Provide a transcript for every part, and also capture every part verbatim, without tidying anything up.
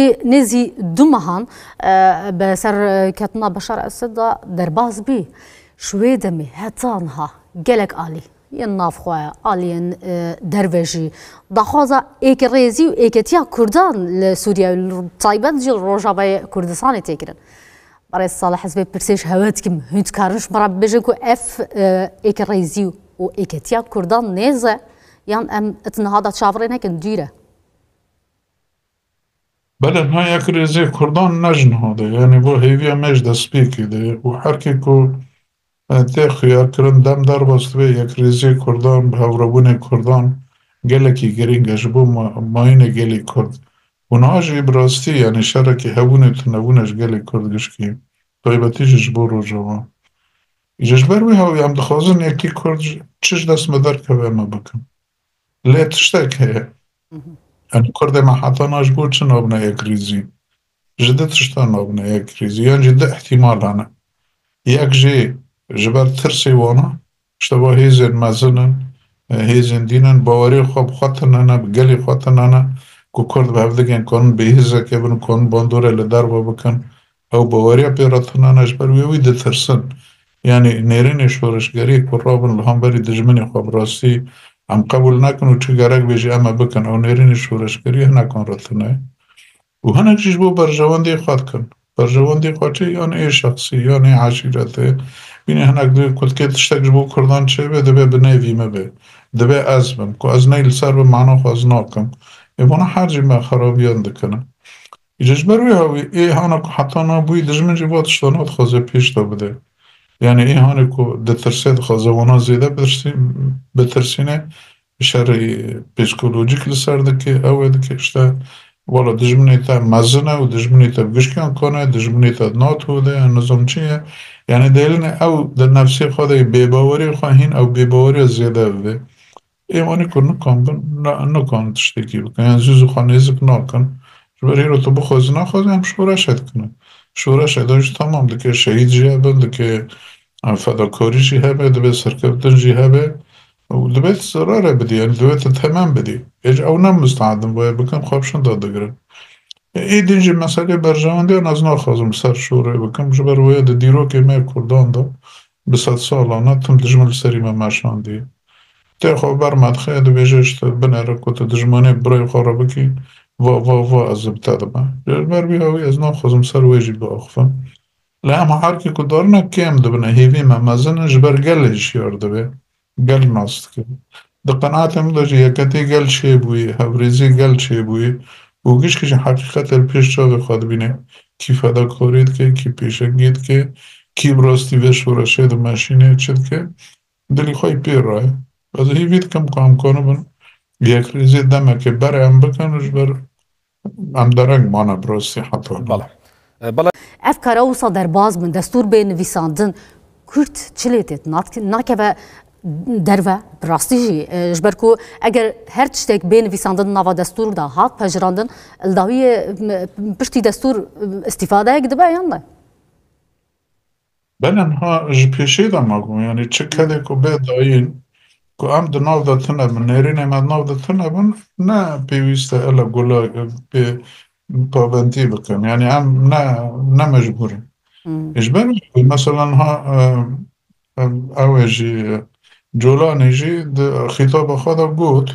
Nêzî du mehan, e, bi ser ketina Beşar Esed de derbas bî. Ji wê demê heta niha gelek alî yên navxwe, aliyên, e, derve jî daxwaza êkirêzî û êketiya Kurdan li Sûriye, li taybet jî li Rojavayê Kurdistanê tê kirin. Berêz Salih, ez vê pirsê ji hewe dikim. Hûn dikarin ji me re bibêjin ku ev, e, êkirêzî û êketiya Kurdan nêz e, yan em it niha de çavirê nekin, dûr e? Belê, niha yekrêzê Kurdan ne ji niha de, yanî bo hêviya me ji destpêkê de ye û her kê ku, e, tê xiyarkirin dem derbas dibe yekrêzê Kurdan, bi hevrabûnê Kurdan gelekî girîng e ji bo ma-, mayînê gelê Kurd. Û niha jî bi rastî, yanî şerekî hebûnê û tunebûnê ji gelê Kurd gişkî, taybetî jî ji bo Rojava. Ji, ji ber wî hawî em dixwazin yekî Kurd ji, çi ji dest me derkeve, em ê bikin. Lê tiştek heye. Hı hı. Em Kurdê me heta niha ji bo çi nabine yekrêzî? Ji du tiştan nabine yekrêzî. Yan jî du îhtîmal hene. Yek jî ji ber tirsê wana, işte va hêzên mezin in, e, hêzên dîn in, baweriyê xwe bi xwe tune ne, bi gelê xwe tune ne, ku Kurd bi hev digên kanin bêhêzekê bin, kanin bandorê li derve bikin. Ew baweriya pê re tune ne, ji ber wê wî ditirsin. Yanî nêrînê şoreşgeriyê ku rabin li hemberî dijminê xwe bi rastî em qebûl nekin û çi gerek bê jî em ê bikin. Ew nêrînê şoreşgeriyê hinekan re tune ye. Û hinek jî ji bo berjewendiyê xwe dikin. Berjewendiyê xwe çi? Yan ê şexsî, yan ê eşîretê. Bîne hinek dibê ku dikê tiştek ji bo Kurdan çêbe, divê bi nêvî me be. Divê ez bim. Ku ez ney li ser bim, mana xwe ez nakim. Ê vana her jî me xerabiyan dikine. Îca ji ber wê hawî ê hana ku heta niha bûyî dijmin jî va tiştana dixwaze pêş de bide. Yanî ê hanê ku ditirsê dixwaze wana zêde bitirsî-, bitirsîne, şerê psîkolojîk li ser dike, ew ê dike işte, wala dijminê te mezin e û dijminê te bi gişkiyan kon e, dijminê te NATO de ye, nizam çi ye. Yanî dêlinê ew di nefsê xwe de bêbaweriyê xwe hîn ew bêbaweriya zêde bibe. Ê wanî ku nikan bin, ne, nikan tiştekî bikin. Yan zû zû xwe nêzik nakin. Ji ber hîro tu bixwazî naxwazî em şoreşê dikine. Şoreşê de jî temam dike, şehîd jî hebin, dike, em, fedakarî jî hebe, dibe serkeftin jî hebe. Û dibe tu zerare bidî, yanî dibe tu temen bidî. Ê ji ew ne mistahedin vaya bikin, xwe bi şinda digirin. Ê din jî meselê berjewendiyan ez naxwazim ser şûrê bikim. Ji ber waya di dîrokê me Kurdan de bi sed salan e tim dijmin li serî me meşandiye. Tê xwe ber me dixe, dibêje işte binêre ku tu dijmanê birayê xwe re bikî, va, va, va, ez bi te dime. Ji ber vî hawî ez naxwazim ser wê jî biaxivim. Lê em her kê ku darine kêm dibine, hêvî me mezin e, ji ber gelê hişyar dibe. Gel nas dike. Di qenaetê min de jî yeketî gel çêbûyî, hevrêzî gel çêbûyî û gişkî jî heqîqetê li pêş çavê xwe dibîne. Kî fedakarî dike, kî pêşengî dike, kî bi rastî vê şoreşê dimeşîne, çi dike, dilî xwe yî pê re ye. Ez hêvî dikim ku em kanibin yekrêzê demekê berê em bikin û ji ber em dereng mane bi rastî heta. Bala. E, bala. Ev kara wisa derbas bin, destûr bê nivîsandin, Kurd çi lê tê? Nat-, nakeve derve, bi rastî jî, e, ji ber ku eger her tiştek bê nivîsandin nava destûr de hat pejirandin, li dawiyê, m-, piştî destûr, e, îstîfadeyek dibe yan ne? Belê niha ji pêşê de me got, yanî çi kedê ku bê dayîn, ku em di nav de tune bin, nêrînê me di nav de tune bin, ne pêwîst e ele gula pê pabendî bikin. Yanî em ne, ne mecbûr in. Hmm. Ji ber wê, mesela niha, e, e, ew ê jî, Colanê jî di xîtaba xwe de got,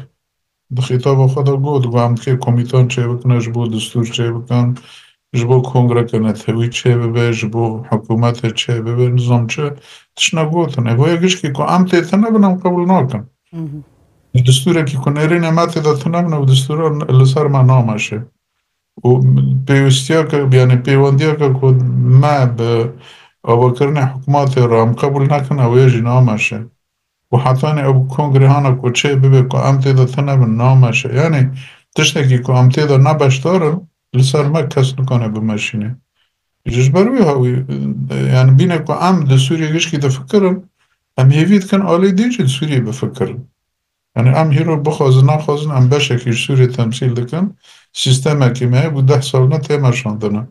Di xîtaba xwe de got, got, em dikê komîtan çêbikin, ji bo destûr çêbikin, ji bo kongreke netewî çêbibe, ji bo hikûmetê çêbibe, nizam çi tiştine gotin. Ê, boya gişkî ku em tê tune bin, em qebûl nakin. Hı hı. Destûrekî ku nêrînê me tê de tune bin, ew destûra li ser me nameşe. Û pêwîstiyeke, yanî pêwendiyeke ku me bi avakirinê hikûmetê re em qebûl nekin, ew ê jî nameşe. Û hetanî ew kongrehana ku çê bibe ku em tê de tune bin nameşe. Yanî tiştekî ku em tê de ne beşdar in, li ser me kes nikane bimeşîne. Ji, ji ber wî hawî, yanî bîne ku em di Sûriyê gişkî difikirin, em hêvî dikin alî din jî di Sûriyê bifikirin. Yanî em hîro bixwazin, naxwazin, em beşekî ji Sûriyê temsîl dikin. Sîstemekî me heye, bû deh sal ne tê meşandine.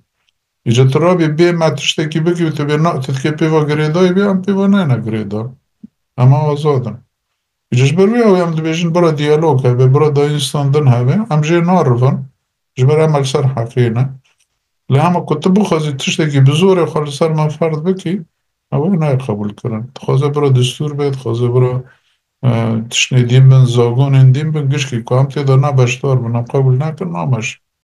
Îca tu rabî bê me tiştekî bikî û tu bê na, tu dikê pêva girêdayî bê, em pêva nayne girêdan. Em azad in. Îca ji ber wê ew em dibêjin bira diyalog hebe, bira dayînstandin hebe, em jê narivin. Ji ber em li ser heqê ne. Lê hema ku tu bixwazî tiştekî bi zorê xwe li ser me ferz bikî, ew nayê qebûlkirin. Dixwaze bira destûr be, dixwaze bira, e, tiştê dîn bin, zagonên dîn bin, gişkî ku em tê de ne beşdar bin, em qebûl nekin, name şer.